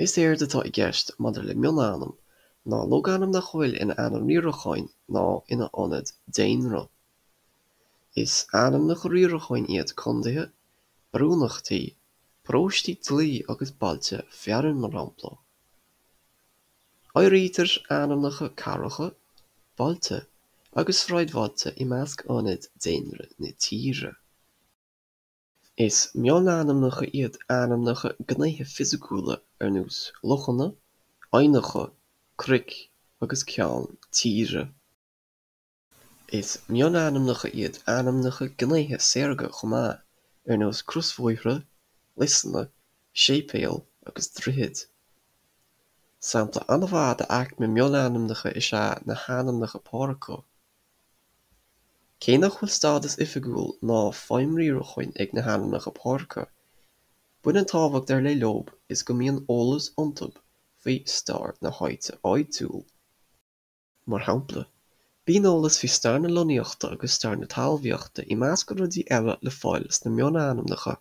Is éard atá i gceist maidir le mionainm ná logainm nach bhfuil ina ainm riaracháin ná ina ionad daonra. Is ainmneacha riaracháin iad contaetha, barúntachtaí, paróistí dlí agus bailte fearainn, mar shampla. Áirítear ainmneacha cathracha, bailte agus sráidbhailte i measc ionaid daonra na tíre. Is mionainmneacha iad ainmneacha gnéithe fisiciúla ar nós lochanna, aibhneacha, cnoic agus ceann tíre. Is mionainmneacha iad ainmneacha gnéithe saorga chomh maith, ar nós crosbhóithre, liosanna, séipéil agus droichid. Sampla an-mhaith d'aicme mionainmneacha is ea na hainmneacha páirce. Cé nach bhfuil stádas oifigiúil ná feidhm riaracháin ag na hainmneacha páirce, baineann tábhacht ar leith leo is go mbíonn eolas iontu faoi stair na háite áitiúil. Mar shampla, bíonn eolas faoi stair na lonnaíochta agus stair na talmhaíochta i measc rudaí eile le fáil sna mionainmneacha.